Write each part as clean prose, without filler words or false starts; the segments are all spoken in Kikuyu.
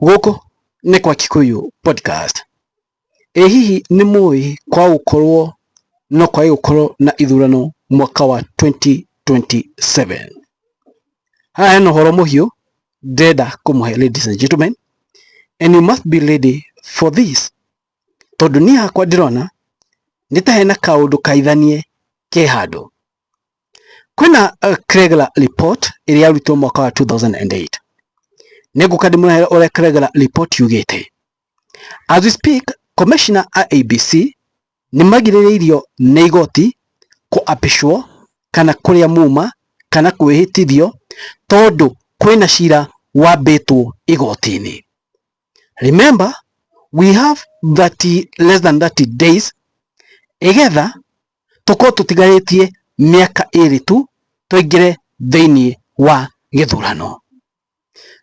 Gũkũ nĩ kwa Kikuyu Podcast. Ĩ hihi nĩ mũĩ kwa gũkorwo no kwage gũkorwo na ithurano mwaka wa 2027? Haha hena ũhoro mũhiũ ndĩrenda kũmũhe, ladies and gentlemen, and you must be ready for this, tondũ niĩ hakwa ndĩrona nĩ ta hena kaũndũ kaithanie ke handũ. Kwĩna Kregler report ĩrĩa yarutirwo mwaka wa 2008. Nĩngũka ndĩmũrehere ũrĩa Kregler report yugĩte. As we speak, commissioner a ABC nĩ magirĩrĩirio nĩ igoti kũapishwo kana kũrĩa muma kana kwĩhĩtithio tondũ kwĩna cira wambĩtwo igoti-inĩ. Remember, we have 30, less than 30 days igetha tũkorwo tũtigarĩtie mĩaka ĩrĩ tu tũingĩre thĩinĩ wa gĩthurano.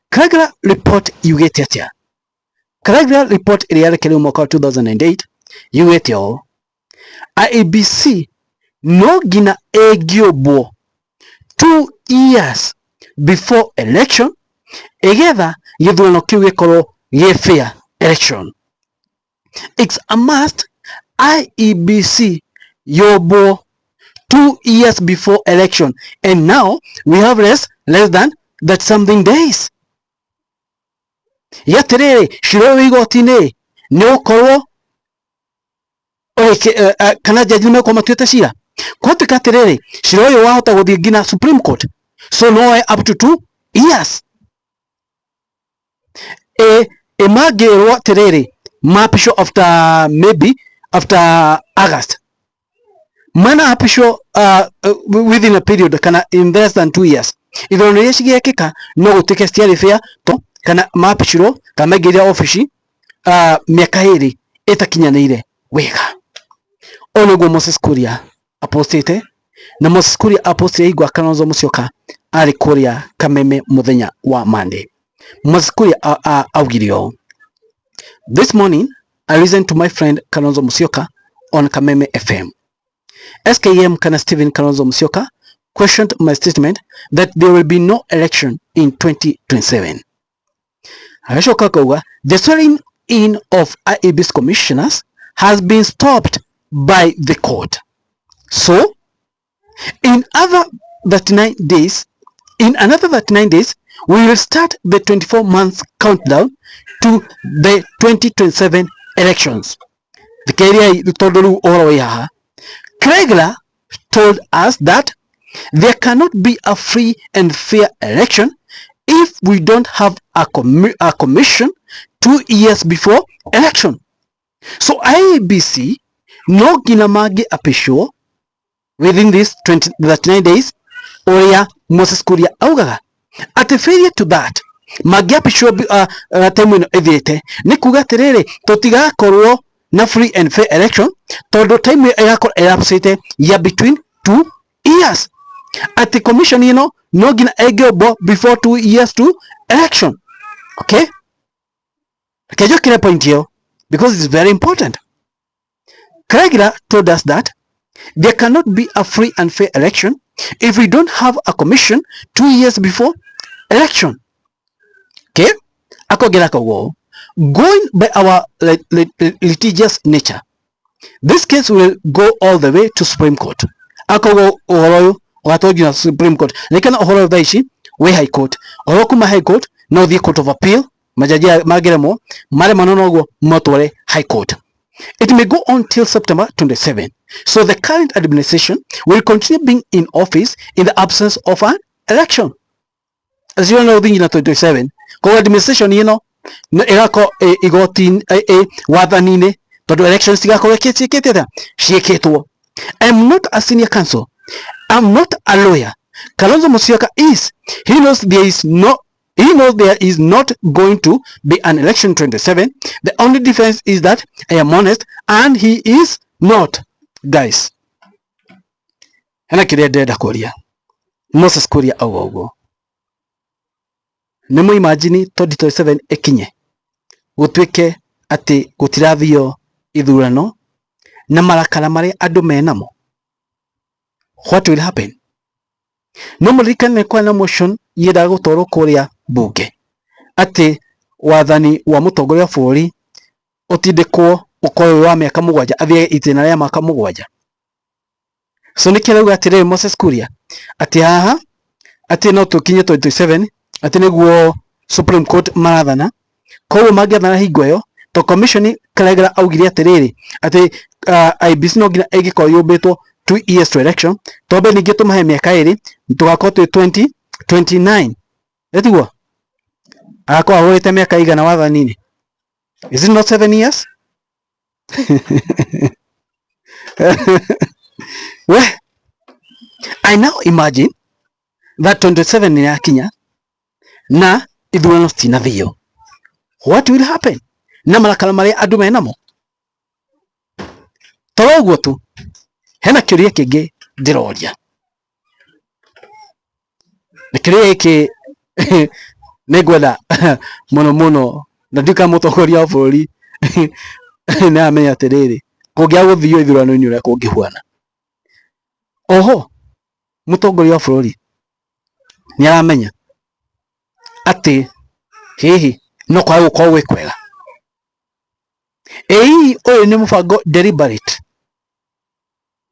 Kregler report yugĩte atĩa? Kregler report ĩrĩa yarekereirio mwaka wa 2008 yugĩte ũũ: IEBC no nginya ĩngĩũmbwo 2 years before election ĩgetha gĩthurano kĩu gĩkorwo gĩ fair election. It's a must IEBC yũmbwo 2 years before election, and now we have less than that something days. Gĩatĩrĩrĩ, cira ũyũ wĩ igoti-inĩ nĩ ũgũkorwo kana jaji nĩ megũkorwo matuĩte cira. Kwatuĩka atĩrĩrĩ, cira ũyũ wahota gũthiĩ nginya Supreme Court, so no woe up to 2 years. Ĩ mangĩrwo atĩrĩrĩ maapishwo after, maybe after August, mana apishwo within a period kana in less than 2 years, ithurano iria cigekĩka no gũtuĩke citiarĩ fair to kana maapishirwo kana maingĩrire obici mĩaka 2 ĩtakinyanĩire wega. Ũyũ nĩguo Moses Kuria apostĩte, na Moses Kuria apostire hingo ya Kalonzo Musyoka arĩ kũrĩa Kameme mũthenya wa Monday. Moses Kuria augire ũũ: "This morning I listened to my friend Kalonzo Musyoka on Kameme FM. SKM kana Stephen Kalonzo Musyoka questioned my statement that there will be no election in 2027. Agacoka akauga the swearing in of IEBC commissioners has been stopped by the court. So in other 39 days, in another 39 days, we will start the 24 months countdown to the 2027 elections. Thikĩrĩriai tondũ rĩu ũhoro wĩ haha. Kregler told us that there cannot be a free and fair election if we don't have a commission 2 years before election. So IEBC no nginya mangĩapishwo within this 20, 39 days ũrĩa Moses Kuria augaga atĩ failure to that, mangĩapishwo time ĩno ĩthirĩte, nĩ kuga atĩrĩrĩ, tũtigakorwo na free and fair election tondũ time ĩyo ĩgakorwo elapsĩte ya between 2 years, atĩ commission ĩno no nginya ĩngĩũmbwo before 2 years to election. Okay, reke njũkĩre point ĩyo because it's very important. Kregler told us that there cannot be a free and fair election if we don't have a commission 2 years before election. Okay? Akongera akauga ũũ: "Going by our litigious nature, this case will go all the way to Supreme Court." Akauga ũhoro ũyũ ũgatwarwo nginya Supreme Court. Ririkana ũhoro ũyũ thaa ici wĩ High Court. Ũhoro kuma High Court no ũthiĩ Court of Appeal, majaji mangĩremwo maremwo noguo matware High Court. "It may go on till September 27. So the current administration will continue being in office in the absence of an election." Acio no ũthiĩ nginya 27. Koguo administration ĩno ĩgakorwo igoti wathani-inĩ tondũ elections cigakorwo ciĩkĩte atĩa, ciĩkĩtwo. "I'm not a senior counsel. I'm not a lawyer. Kalonzo Musyoka is. He knows there is no He knows there is not going to be an election 27. The only difference is that I am honest and he is not." Guys, hena kĩrĩa ndĩrenda kũria. Moses Kuria auga ũguo. Nĩ mũ imagine 2027 ĩkinye gũtuĩke atĩ gũtirathio ithurano na marakara marĩa andũ menamo, what will happen? No mũririkane kwana motion yendaga gũtwarwo kũrĩa bunge atĩ Wathani wa mũtongoria wa bũrũri ũtindĩkwo ũkorwo wĩ wa mĩaka 7, athiĩ itĩna rĩa mĩaka 7. So nĩkĩo arauga atĩrĩrĩ Moses Kuria atĩ haha atĩ no tũkinye 2027, atĩ nĩguo Supreme Court marathana. Koguo mangĩathana hingo ĩyo, to commission Karegera augire atĩrĩrĩ atĩ IEBC no nginya ĩngĩkorwo yũmbĩtwo 2 years to election, twambe ningĩ tũmahe mĩaka 2, tũgakorwo twĩ 2029. Ĩtiguo agakorwo ahũrĩte mĩaka igana wathani-inĩ. Is it not 7 years? Well, I now imagine that 27 nĩ yakinya na ithurano citinathio. What will happen? Na marakara marĩa andũ menamo. Toro ũguo tu, hena kĩũria kĩngĩ ndĩroria. Na kĩũria gĩkĩ nĩngwenda mũno mũno, na ndiũĩ kana mũtongoria wa bũrũri nĩ aramenya atĩrĩrĩ, kũngĩaga gũthio ithurano-inĩ ũrĩa kũngĩhuana. Oho mũtongoria wa bũrũri nĩ aramenya atĩ hihi no kwaga gũkorwo gwĩ kwega. Ĩ hihi ũyũ nĩ mũbango deliberate?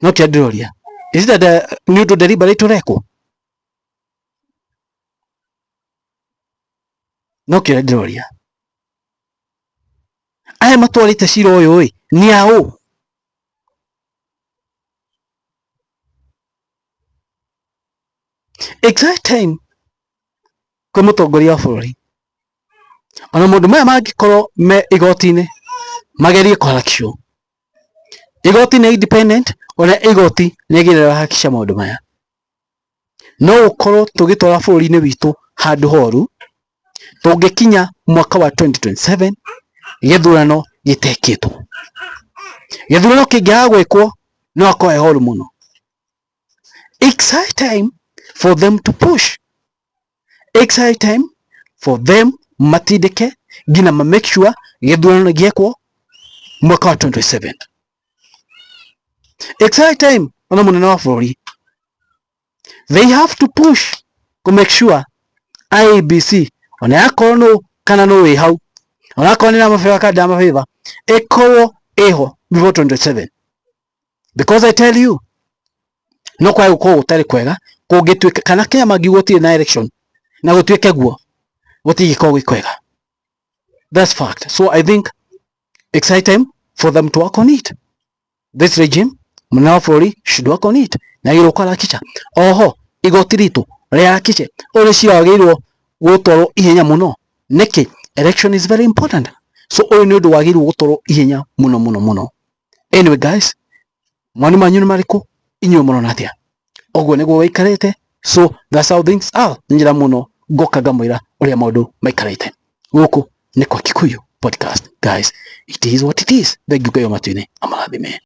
No kĩo ndĩroria. Is it nĩ ũndũ deliberate ũrekwo? No kĩo ndĩroria. Aya matwarĩte cira ũyũ ĩ nĩ aũ? It's high time kwĩ mũtongoria wa bũrũri ona maũndũ maya mangĩkorwo me igoti-inĩ magerie kũharakishwo. Igoti nĩ independent, ona igoti nĩ rĩagĩrĩire harakisha maũndũ maya. No gũkorwo tũgĩtwara bũrũri-inĩ witũ handũ horu tũngĩkinya mwaka wa 2027 gĩthurano gĩtekĩtwo. Gĩthurano kĩngĩaga gwĩkwo no akorwo he horu mũno. It's high time for them to push. It's high time for them matindĩke nginya ma make sure gĩthurano nĩ gĩekwo mwaka wa 2027. It's high time ona mũnene wa bũrũri, they have to push to make sure IEBC ona yakorwo nũ kana nũ wĩ hau, ona akorwo nĩ na mabeba kana ndamabeba, ĩkorwo ĩho before 2027, because I tell you no kwaga gũkorwo gũtarĩ kwega kũngĩtuĩka kana Kenya mangiuga gũtirĩ na election na gũtuĩke guo, gũtingĩkorwo gwĩ kwega. That's fact. So I think it's high time for them to work on it. This regime, mũnene wa bũrũri should work on it na agĩrĩirwo kũharakisha. Oho igoti ritũ rĩharakishe ũyũ nĩ cira wagĩrĩirwo gũtwarwo ihenya mũno. Nĩkĩ? Election is very important. So ũyũ nĩ ũndũ wagĩrĩirwo gũtwarwo ihenya mũno mũno mũno. Anyway guys, mawoni manyu nĩ marĩkũ? Inyuĩ mũrona atĩa? Ũguo nĩguo waikarĩte. So that's how things are. Nĩ njĩra mũno ngoka ngamwĩra ũrĩa maũndũ maikarĩte. Gũkũ nĩ kwa Kikuyu Podcast. Guys, it is what it is. Thank you Ngai wa matu-inĩ amarathime.